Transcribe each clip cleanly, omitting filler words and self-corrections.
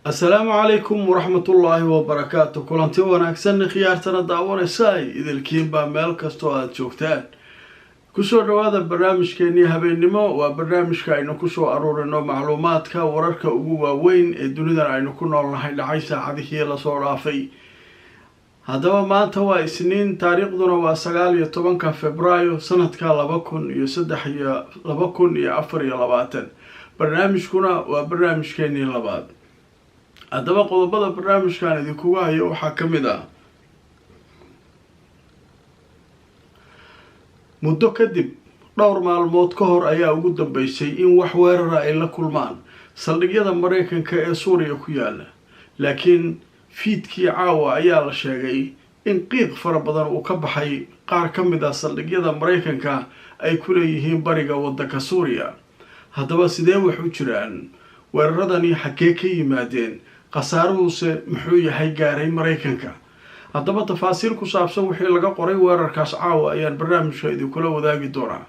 Asalaamu calaykum waraxmatullaahi wabarakaatu. Kulanti wanaagsan, khiyaartana daawanaysaay, idilkiinbaa meel kastoo aada joogtaan kusoo dhawaada barnaamijkeenii habeennimo. Waa barnaamijka aynu kusoo aruurino macluumaadka, wararka ugu waaweyn ee dunidan aynu ku noolnahay dhacay saacadihii lasoo dhaafay. Haddaba maanta waa Isniin, taariikhduna waa 19-ka Februaayo sanadka 2003 iyo 2024. Barnaamijkuna waa barnaamijkeenii labaad. Haddaba qodobada barnaamijkan idinkugu hayo waxaa ka mid ah: muddo kadib, dhowr maalmood ka hor ayaa ugu dambeysay in wax weerara ay la kulmaan saldhigyada Mareykanka ee Suuriya ku yaala, laakiin fiidkii caawa ayaa la sheegay in qiiq fara badan uu ka baxay qaar ka mid ah saldhigyada Mareykanka ay ku leeyihiin bariga waddanka Suuriya. Haddaba sidee wax u jiraan? Weeraradani xaggee ka yimaadeen? Khasaaruhuse muxuu yahay gaaray Maraykanka? Haddaba tafaasiil ku saabsan wixii laga qoray weerarkaas caawa ayaan barnaamijka idinkula wadaagi doonaa.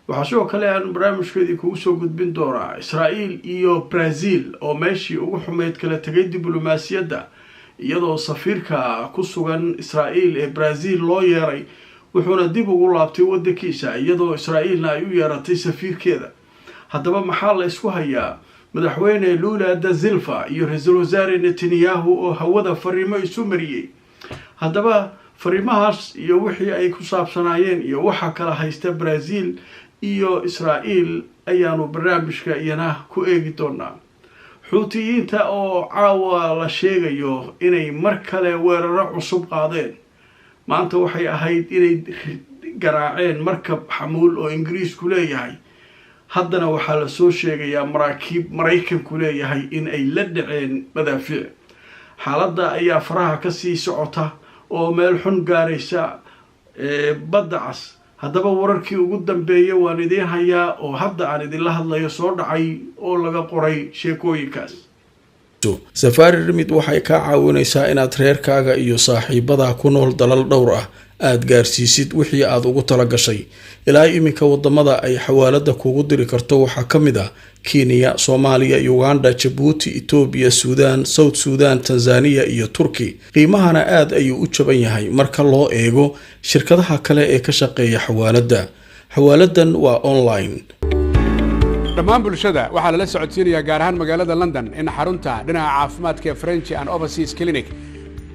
Waxaa sidoo kale aan barnaamijka idinkugu soo gudbin doonaa Israa'iil iyo Brazil oo meeshii ugu xumeyd kala tegay diblomaasiyadda, iyadoo safiirka ku sugan Israa'iil ee Brazil loo yeeray, wuxuuna dib ugu laabtay waddankiisa, iyadoo Israa'iilna ay u yeeratay safiirkeeda. Haddaba maxaa la isku hayaa madaxweyne Lula da Silva iyo ra-iisul wasaare Netanyahu oo hawada fariimo isu mariyey? Haddaba fariimahaas iyo wixii ay ku saabsanaayeen iyo waxa kala haysta Brazil iyo Israa'iil ayaanu barnaamijka iyana ku eegi doonaa. Xuutiyiinta oo caawa la sheegayo inay mar kale weeraro cusub qaadeen, maanta waxay ahayd inay garaaceen markab xamuul oo Ingiriisku leeyahay, haddana waxaa lasoo sheegayaa maraakiib Maraykanku leeyahay in ay la dhaceen madaafiic. Xaaladda ayaa faraha kasii socota oo meel xun gaaraysa Badda Cas. Haddaba wararkii ugu dambeeyay waan idiin hayaa oo hadda aan idinla hadlayo soo dhacay oo laga qoray sheekooyinkaas. Safari Remit waxay kaa caawinaysaa inaad reerkaaga iyo saaxiibadaa ku nool dalal dhowr ah aad gaarsiisid wixii aad ugu tala gashay. Ilaa iminka wadamada ay xawaalada kugu diri karto waxaa ka mid ah Kenya, Soomaaliya, Uganda, Jabuuti, Itoobiya, Suudaan, South Suudan, Tanzaniya iyo Turki. Qiimahana aad ayuu u jaban yahay marka loo eego shirkadaha kale ee ka shaqeeya xawaaladda. Xawaaladan waa online. Dhammaan bulshada waxaa lala socodsiinayaa, gaar ahaan magaalada London, in xarunta dhinaca caafimaadka ee French and Overseas Clinic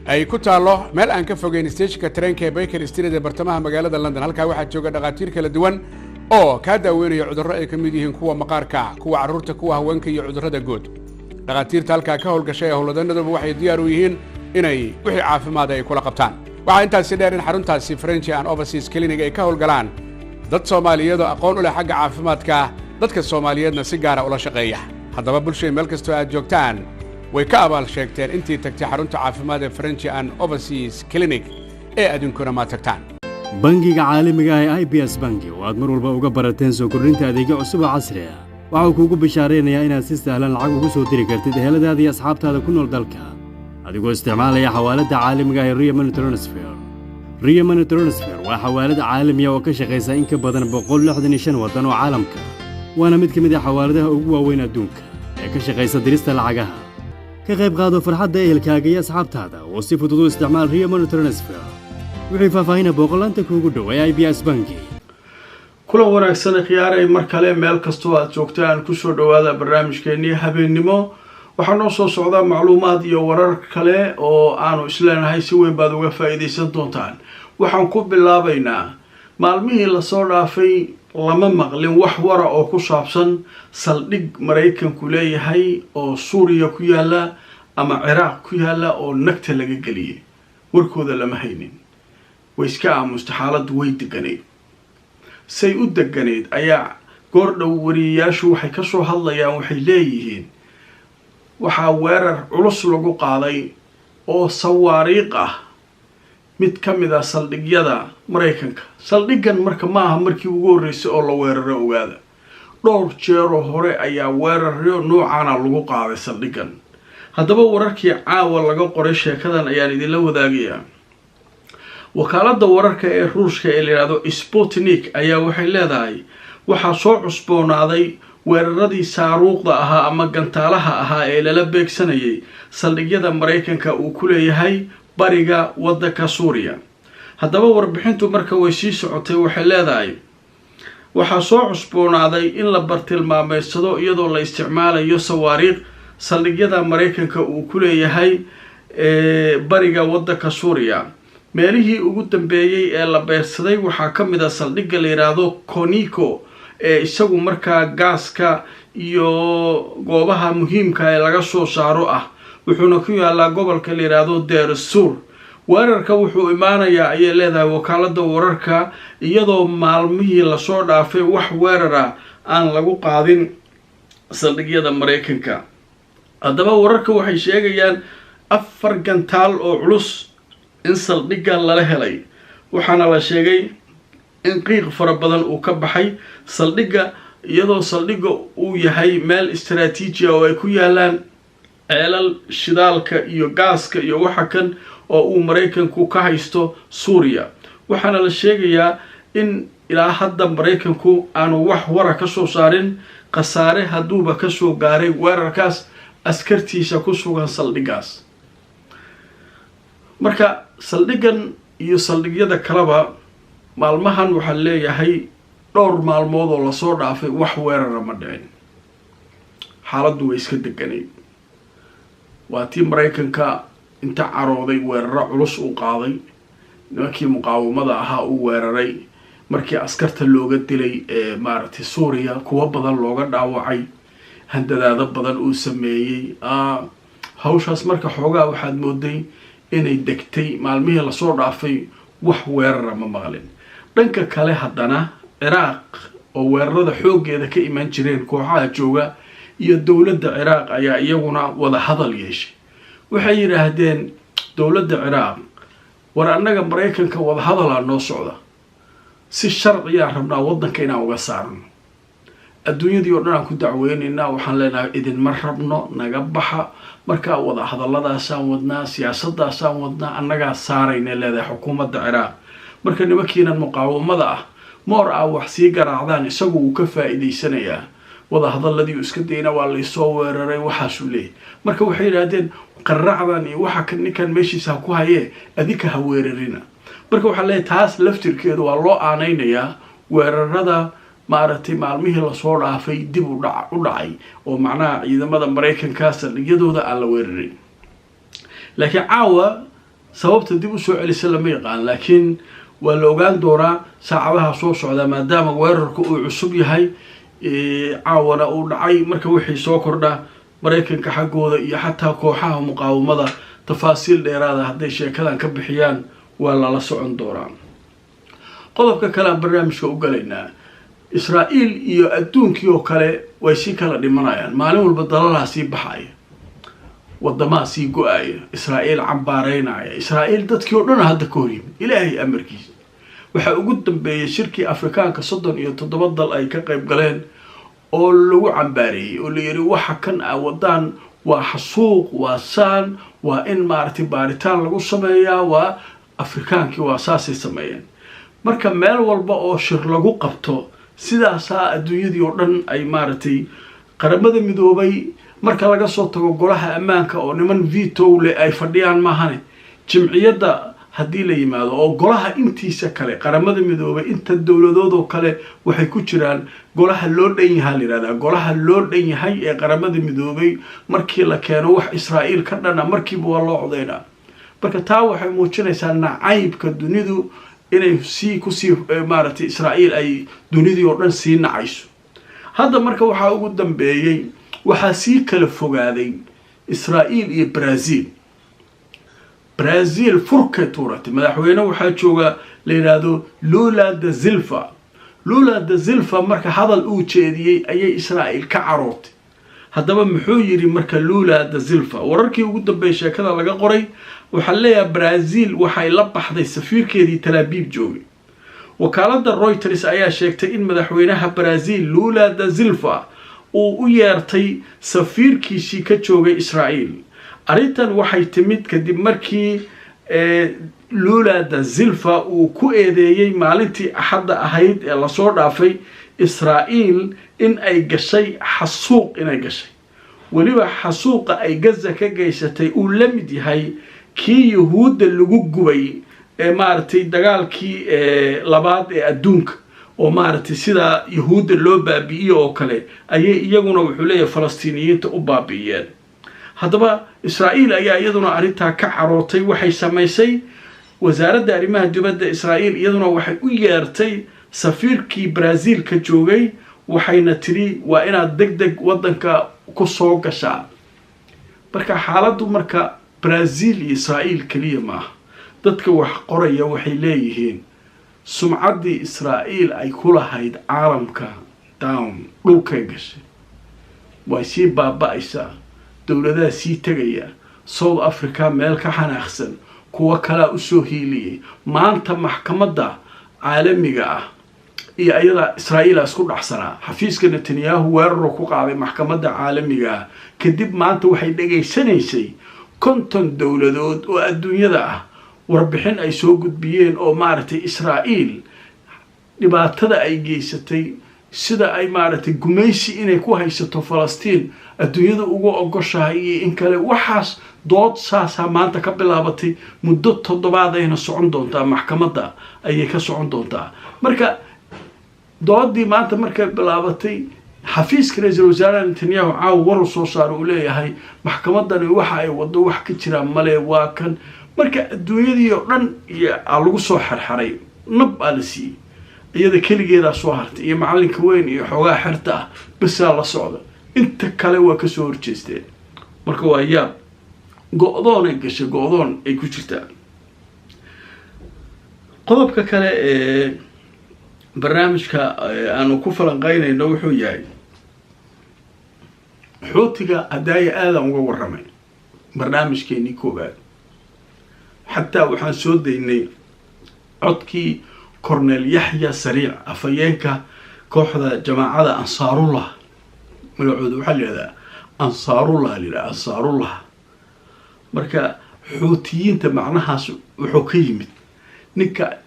ay ku taallo meel aan ka fogeyn steeshinka tareenka ee Baker Street ee bartamaha magaalada London. Halkaa waxaa jooga dhakhaatiir kala duwan oo kaa daaweynaya cudurro ay ka mid yihiin kuwa maqaarka, kuwa carruurta, kuwa haweenka iyo cudurrada guud. Dhakhaatiirta halkaa ka howlgashay ee howlwadanaduba waxay diyaar u yihiin inay wixii caafimaada ay kula qabtaan. Waxaa intaasi dheer in xaruntaasi French and Overseas Clinic ay ka howlgalaan dad Soomaaliyeed oo aqoon u leh xagga caafimaadka, dadka Soomaaliyeedna si gaara ula shaqeeya. Haddaba bulshay, meel kastoo aad joogtaan, way ka abaal sheegteen intii tagtay xarunta caafimaad ee French and Overseas Clinic ee adinkuna ma tagtaan. Bangiga caalamiga ah ee IBS Bangi oo aad mar walba uga barateen soo kordhinta adeegyo cusub oo casri ah, waxa uu kuugu bishaaraynayaa inaad si sahlan lacag ugu soo diri kartid eheladaada iyo asxaabtaada ku nool dalka, adigoo isticmaalaya xawaaladda caalamiga ah ee Ria Money Transfer. Ria Money Transfer waa xawaalad caalamiya oo ka shaqaysa in ka badan 165 waddan oo caalamka, waana mid ka mid ah xawaaladaha ugu waaweyn adduunka ee ka shaqaysa dirista lacagaha. Ka qayb qaado farxadda ehelkaaga iyo asxaabtaada oo si fudud u isticmaal Ria Money Transfer. Wixii faahfaahina, booqolaanta kuugu dhow ee IBS Bangi. Kulan wanaagsan, khiyaaray, mar kale meel kastoo aad joogtaan kusoo dhawaada barnaamijkeenii habeennimo. Waxaa noo soo socda macluumaad iyo warar kale oo aanu isleenahay si weyn baad uga faa-iideysan doontaan. Waxaan ku bilaabaynaa: maalmihii lasoo dhaafay lama maqlin wax wara oo ku saabsan saldhig Maraykanku leeyahay oo Suuriya ku yaala ama Ciraaq ku yaala oo nagta laga geliyay. Warkooda lama haynin, way iska aamusta, xaaladdu way deganayd. Say u deganayd ayaa goor dhow wariyayaashu waxay kasoo hadlayaan, waxay leeyihiin waxaa weerar culus lagu qaaday oo sawaariiq ah mid ka mid ah saldhigyada Maraykanka. Saldhiggan marka ma aha markii ugu horreysay oo la weeraro, ogaada, dhowr jeeroo hore ayaa weeraryo noocaana lagu qaaday saldhiggan. Haddaba wararkii caawa laga qoray sheekadan ayaan idinla wadaagayaa. Wakaaladda wararka ee Ruushka ee la yidhaahdo Sputnik ayaa waxay leedahay waxaa soo cusboonaaday weeraradii saaruuqda ahaa ama gantaalaha ahaa ee lala beegsanayay saldhigyada Maraykanka uu ku leeyahay bariga waddanka Suuriya. Haddaba warbixintu marka way sii socotay, waxay leedahay waxaa soo cusboonaaday in la bartilmaameysado iyadoo la isticmaalayo sawaariikh saldhigyada Maraykanka uu ku leeyahay bariga waddanka Suuriya. Meelihii ugu dambeeyey ee la beersaday waxaa ka mid a saldhigga la yidhaahdo Conico ee isagu markaa gaaska iyo goobaha muhiimka ee laga soo saaro ah, wuxuuna ku yaalaa gobolka la yidhaahdo Deer-Suur. Weerarka wuxuu imaanayaa, ayay leedahay wakaalada wararka, iyadoo maalmihii lasoo dhaafay wax weerara aan lagu qaadin saldhigyada Maraykanka. Haddaba wararka waxay sheegayaan 4 gantaal oo culus in saldhigga lala helay, waxaana la sheegay in qiiq fara badan uu ka baxay saldhigga, iyadoo saldhigga uu yahay meel istaraatiiji ah oo ay ku yaalaan ceelal shidaalka iyo gaaska iyo waxa kan oo uu Maraykanku ka haysto Suuriya. Waxaana la sheegayaa in ilaa hadda Maraykanku aanu wax wara ka soo saarin khasaare hadduuba kasoo gaaray weerarkaas askartiisa ku sugan saldhiggaas. Marka saldhiggan iyo saldhigyada kaleba maalmahan waxaa leeyahay dhowr maalmood oo lasoo dhaafay wax weerara ma dhicin, xaaladdu way iska deganayd. Waa tii Maraykanka inta carooday weeraro culus uu qaaday, nimankii muqaawamada ahaa uu weeraray, markii askarta looga dilay maaragtay Suuriya, kuwo badan looga dhaawacay, handadaado badan uu sameeyey. Hawshaas marka xoogaa waxaad mooday inay degtay, maalmihii lasoo dhaafay wax weerara ma maqlin. Dhanka kale haddana Ciraaq oo weerarada xooggeeda ka iman jireen kooxaha jooga iyo dowladda Ciraaq ayaa iyaguna wada hadal yeeshay. Waxay yidhaahdeen dowladda Ciraaq, war annaga Maraykanka wada hadalaa noo socda, si sharciyaan rabnaa waddanka inaan uga saarno, adduunyadii oo dhan aan ku dacweynaynaa, waxaan leenahay idinma rabno, naga baxa. Markaa wada hadalladaasaan wadnaa, siyaasadaasaan wadnaa, annagaa saarayna, leedahay xukuumadda Ciraaq. Marka nimankiinan muqaawamada ah moor ah wax sii garaacdaan, isagu uu ka faa'iidaysanayaa, wada hadaladii uu iska dayna, waa laysoo weeraray waxaasuu leeyahy. Marka waxay yidhaahdeen qaracdan iyo waxa ninkan meeshiisa ha ku hayee, adinka ha weerarina. Marka waxaa leeyahay taas laftirkeedu waa loo aanaynayaa weerarada maaragtay maalmihii lasoo dhaafay dib u dhacay oo macnaha ciidamada Maraykanka saldhigyadooda aan la weerarin. Laakiin caawa sababta dib usoo celisa lama yaqaan, laakiin waa la ogaan doonaa saacadaha soo socda, maadaama weerarku uu cusub yahay, caawana uu dhacay. Marka wixii soo kordha Maraykanka xaggooda iyo xataa kooxaha muqaawamada tafaasiil dheeraada hadday sheekadan ka bixiyaan waa lala socon doonaa. Qodobka kale aan barnaamijka u galaynaa, Israa'iil iyo adduunkii oo kale way sii kala dhimanayaan, maalin walba dalalaa sii baxaya, wadamaha sii go-aya, Israa'iil cambaareynaya, Israa'iil dadkii oo dhan hadda ka hor yimid Ilaahay amarkiisa. Waxaa ugu dambeeyey shirkii Afrikaanka 37 dal ay ka qayb galeen oo lagu cambaareeyey oo la yidhi waxa kan a wadaan waa xasuuq, waa saan, waa in maaragtay baaritaan lagu sameeyaa. Waa Afrikaankii waa saasay sameeyeen. Marka meel walba oo shir lagu qabto sidaasaa adduunyadii oo dhan ay maaragtay Qaramada Midoobay, marka laga soo tago golaha ammaanka oo niman veto le ay fadhiyaan maahane, jimciyadda haddii la yimaado oo golaha intiisa kale Qaramada Midoobay inta dowladoodoo kale waxay ku jiraan golaha loo dhan yahaa la yihahdaa. Golaha loo dhan yahay ee Qaramada Midoobay markii la keeno wax Israa'iil ka dhana markiiba waa loo codaynaa. Marka taa waxay muujinaysaa nacaybka dunidu inay sii kusii maaragtay Israa'iil ay dunidii oo dhan sii nacayso hadda. Marka waxaa ugu dambeeyey waxaa sii kala fogaaday Israa'iil iyo Brazil. Brazil furkay tuuratay, madaxweyne waxaa jooga la yidhaahdo Lula da Silva. Lula da Silva marka hadal uu jeediyey ayay Israa'iil ka caroortay. Haddaba muxuu yidhi marka Lula da Silva? Wararkii ugu dambeeyay sheekada laga qoray waxaa leeyahay Brazil waxay la baxday safiirkeedii Talaabiib joogay. Wakaaladda Reuters ayaa sheegtay in madaxweynaha Brazil Lula da Silva uu u yeertay safiirkiisii ka joogay Israa'iil. Arrintan waxay timid kadib markii Lula da Silva uu ku eedeeyey maalintii Axadda ahayd ee lasoo dhaafay Israa'iil in ay gashay xasuuq, inay gashay weliba xasuuqa ay Gaza ka geysatay uu la mid yahay kii Yuhuudda lagu gubay ee maaragtay dagaalkii labaad ee adduunka, oo maaragtay sidaa Yuhuudda loo baabi'iyo oo kale ayay iyaguna, wuxuu leeyahay, Falastiiniyiinta u baabi'iyeen. Haddaba Israa'iil ayaa iyaduna arrintaa ka carootay. Waxay samaysay wasaaradda arrimaha dibadda Israa'iil, iyaduna waxay u yeertay safiirkii Brazil ka joogay, waxayna tidhi waa inaad deg deg waddanka ku soo gashaa. Marka xaaladdu marka Brazil iyo Israa'iil keliya maaha. Dadka wax qoraya waxay leeyihiin sumcaddii Israa'iil ay ku lahayd caalamka down, dhulkay gashay, way sii baaba-aysaa, dowladaha sii tegaya. South Africa meel ka xanaaqsan, kuwo kalaa usoo hiiliyey. Maanta maxkamadda caalamiga ah iyo ayadaa Israa'iila isku dhacsanaa. Xafiiska Netanyahu weeraru ku qaaday maxkamadda caalamiga ah. Kadib maanta waxay dhegaysanaysay 50 dowladood oo adduunyada ah warbixin ay soo gudbiyeen oo maaragtay Israa'iil dhibaatada ay geysatay, sida ay maaragtay gumaysi inay ku haysato Falastiin adduunyada uga ogoshahay iyo in kale. Waxaas dood saasaa maanta ka bilaabatay, muddo toddobaad ayna socon doontaa, maxkamadda ayay ka socon doontaa. Marka doodii maanta markay bilaabatay, xafiiska ra-iisul wasaaraha Netanyahu caawa waru soo saaro uu leeyahay maxkamadani waxa ay wado wax ka jiraa male. Waa kan marka adduunyadii oo dhan iyo aa lagu soo xarxaray, nab aa la siiyey. Iyada keligeedaa soo hartay iyo macalinka weyn iyo xoogaa xerta ah basaa la socda, inta kale waa kasoo horjeesteen. Marka waa yaab, go-doon ay gashay, go-doon ay ku jirtaa. Qodobka kale ee barnaamijka aanu ku falanqeynayno wuxuu yahay Xuutiga. Hadaaya aadan uga warramay barnaamijkeenii koowaad, xataa waxaan soo daynay codkii Cornel Yaxya Sariic, afhayeenka kooxda jamaacada Ansaarullah. Magacooda waxaa la yihahdaa Ansaarullah, la yidhaha Ansaarullah. Marka Xuutiyiinta macnahaas wuxuu ka yimid ninka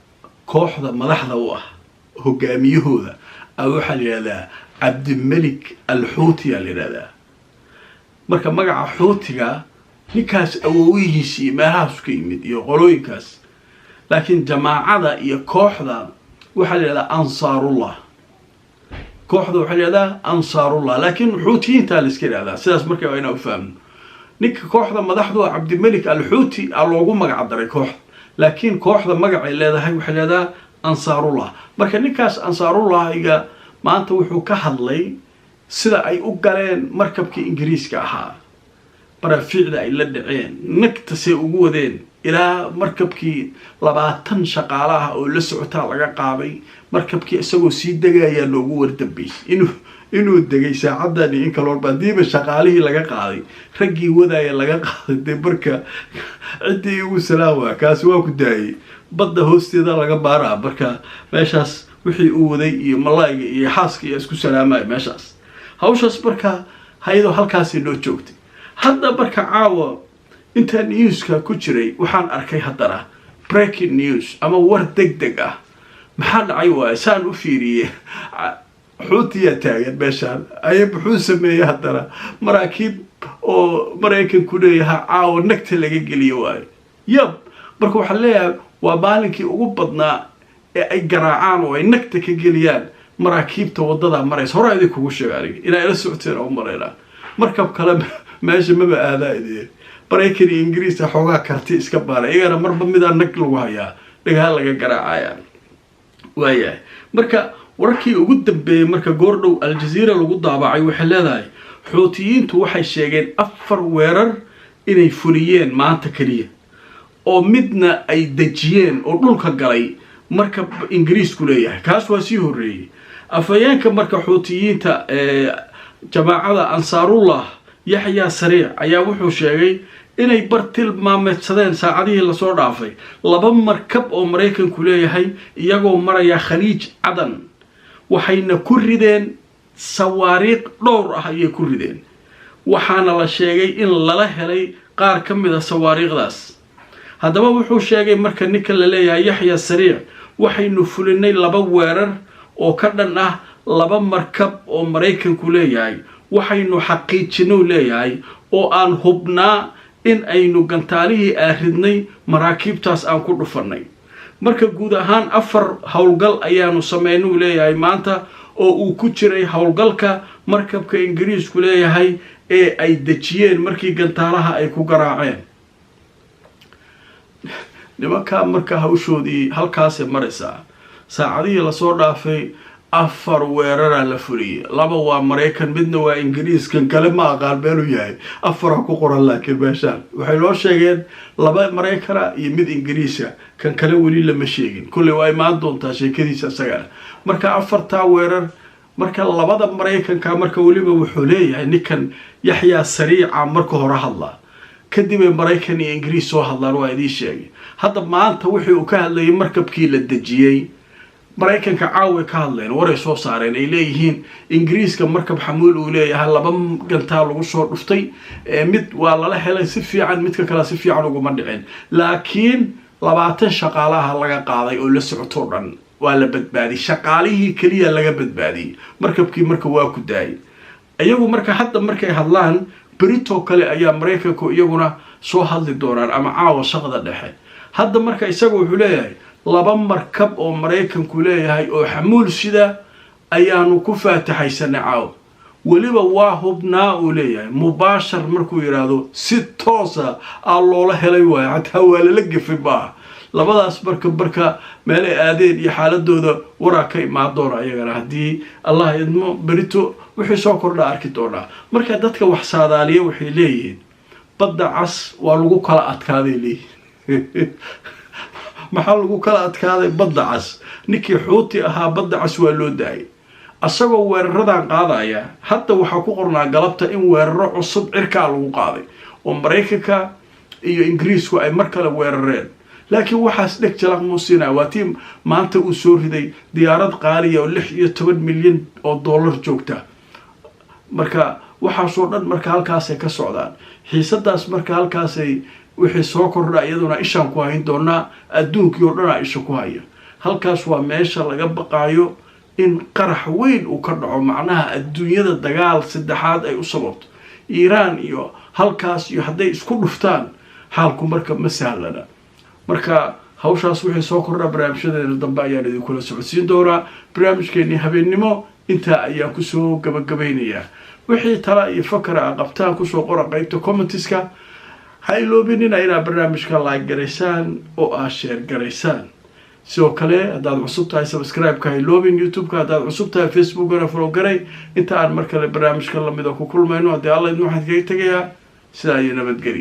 kooxda madaxda u ah, hogaamiyahooda a waxaa la yihahdaa Cabdimelik Alxuutiya la yidhahdaa. Marka magaca Xuutiga ninkaas awoowihiisi iyo meelahaasu ka yimid iyo qolooyinkaas, laakiin jamaacada iyo kooxda waxaa la yihahdaa Ansaarullah. Kooxda waxaa la yihahdaa Ansaarullah, laakiin Xuutiyiintaa la iska yihahdaa. Sidaas marka waa inaa u fahmno, ninka kooxda madaxdu ah Cabdimelik Alxuuti a loogu magac daray kooxda, laakiin kooxda magacay leedahay waxay leedahay Ansaarullah. Marka ninkaas Ansaarullahiga maanta wuxuu ka hadlay sida ay u galeen markabkii Ingiriiska ahaa, baraafiicda ay la dhaceen, nagtasay ugu wadeen ilaa markabkii 20 shaqaale ah oo la socotaa laga qaaday markabkii. Isagoo sii degayaa loogu wardambeysay inuu degay saacadani in kaloo hadiiba shaqaalihii laga qaaday, raggii wadaaya laga qaaday. Dee marka ciddii igu salaam waa kaasi, waa ku daayay, badda hoosteeda laga baaraa. Marka meeshaas wixii uu waday iyo malayga iyo xaaska iyo isku salaamaya meeshaas hawshaas. Marka hayadoo halkaasay noo joogtay. Hadda marka caawa intaa newska ku jiray waxaan arkay haddana breaking news ama war deg deg ah. Maxaa dhacay waaye? Saan u fiiriyey, Xuutiyaa taagan meeshaan aye, muxuu sameeyey haddana? Maraakiib oo Maraykanku leeyaha caawa nagta laga geliyo waayo. Yab, marka waxaan leeyahay waa maalinkii ugu badnaa ee ay garaacaan oo ay nagta ka geliyaan maraakiibta waddadaa maraysa. Horaa idinkugu sheega aniga, inaa ila socoteen oo maraynaa markab kale meesha maba aadaa idin. Maraykan iyo Ingiriiska xoogaa karti iska baara, iyagana marba midaa nag lagu hayaa, dhagaha laga garaacaya. Waayahay, marka wararkii ugu dambeeyey marka goordhow Aljaziira lagu daabacay waxay leedahay Xuutiyiintu waxay sheegeen 4 weerar inay fuliyeen maanta keliya, oo midna ay dejiyeen oo dhulka galay marka Ingiriisku leeyahay, kaas waa sii horreeyey. Afhayeenka marka Xuutiyiinta jamaacada Ansaarullah Yaxya Sariic ayaa wuxuu sheegay inay bartilmaameedsadeen saacadihii lasoo dhaafay 2 markab oo Maraykanku leeyahay iyagoo maraya Khaliij Cadan, waxayna ku rideen sawaariikh dhowr ah ayay ku rideen, waxaana la sheegay in lala helay qaar ka mid a sawaariikhdaas. Haddaba wuxuu sheegay marka ninka la leeyahay Yaxya Sariic, waxaynu fulinay 2 weerar oo ka dhan ah Laba markab oo Maraykanku leeyahay waxaynu xaqiijinuu leeyahay oo aan hubnaa in aynu gantaalihii aaridnay maraakiibtaas aan ku dhufannay. Marka guud ahaan 4 howlgal ayaanu sameynuu leeyahay maanta, oo uu ku jiray howlgalka markabka Ingiriisku leeyahay ee ay dejiyeen markii gantaalaha ay ku garaaceen nimankaa. Marka hawshoodii halkaasay maraysaa. Saacadihii lasoo dhaafay 4 weeraraa la fuliyey. 2 waa Maraykan, midna waa Ingiriiskan kale ma aqaan meeluu yahay. 4 ku qoran, laakiin meeshaan waxay noo sheegeen 2 Maraykana iyo mid Ingiriisa. Kan kale weli lama sheegin, kolley waa imaan doontaa sheekadiisa isagana. Marka 4taa weerar, marka labada Maraykanka, marka weliba wuxuu leeyahay ninkan Yaxyaa Sariica marka hore hadlaa, kadib ay Maraykan iyo Ingiriis soo hadlaan. Waa idiin sheegay hadda maanta wixii uu ka hadlayay markabkii la dejiyey Maraykanka. Caaway ka hadleen, waray soo saareen ay leeyihiin Ingiriiska markab xamuul uu leeyahay 2 gantaa lagu soo dhuftay, mid waa lala helay si fiican, midka kale si fiican uguma dhicin, laakiin 20 shaqaalaha laga qaaday oo la socotoo dhan waa la badbaadiyey. Shaqaalihii keliya laga badbaadiyey, markabkii marka waa ku daayay iyagu. Marka hadda markay hadlaan, beritoo kale ayaa Maraykanku iyaguna soo hadli doonaan ama caawa shaqda dhexe. Hadda marka isaga wuxuu leeyahay 2 markab oo Maraykanku leeyahay oo xamuul sida ayaanu ku faataxaysanay caawa, weliba waa hubnaa uu leeyahay. Mubaashar markuu yidhaahdo, si toosa aa loola helay waayo, xataa waa lala gefay maaha. Labadaas markab marka meelay aadeen iyo xaaladooda waraa ka imaan doona iyagana, haddii Allah idmo berito wixii soo kordha arki doonaa. Marka dadka wax saadaaliya waxay leeyihiin Badda Cas waa lagu kala adkaaday leeyihin. Maxaa lagu kala adkaaday Badda Cas? Ninkii Xuuti ahaa Badda Cas waa loo daayay asagoo weeraradan qaadaya. Hadda waxaa ku qornaa galabta in weeraro cusub cirkaa lagu qaaday oo Maraykanka iyo Ingiriisku ay mar kale weerareen, laakiin waxaas dheg jalaq muu siinaya. Waa tii maanta uu soo riday diyaarad qaaliya oo 16 milyan oo dollar joogta. Marka waxaasoo dhan marka halkaasay ka socdaan xiisadaas. Marka halkaasay wixii soo kordha iyaduna ishaan ku hayn doonaa. Adduunkii oo dhanaa isha ku haya halkaas. Waa meesha laga baqaayo in qarax weyn uu ka dhaco, macnaha adduunyada dagaal saddexaad ay u sababto. Iiraan iyo halkaas iyo hadday isku dhuftaan, xaalku marka ma sahlana. Marka hawshaas wixii soo kordha barnaamijyadeena dambe ayaan idinkula socodsiin doonaa. Barnaamijkeenii habeennimo intaa ayaan kusoo gabagabaynayaa. Wixii tala iyo fakara a qabtaan kusoo qora qeybta commentiska. Ha iloobinina inaad barnaamijka like garaysaan oo aad share garaysaan. Sidoo kale haddaad cusub tahay, subscribe-ka ha iloobin YouTube-ka. Haddaad cusub tahay, Facebookana follow garay. Inta aan mar kale barnaamijka lamida ku kulmayno, haddii Alla idin, waxaan kaga tegayaa sidaa iyo nabadgeliyo.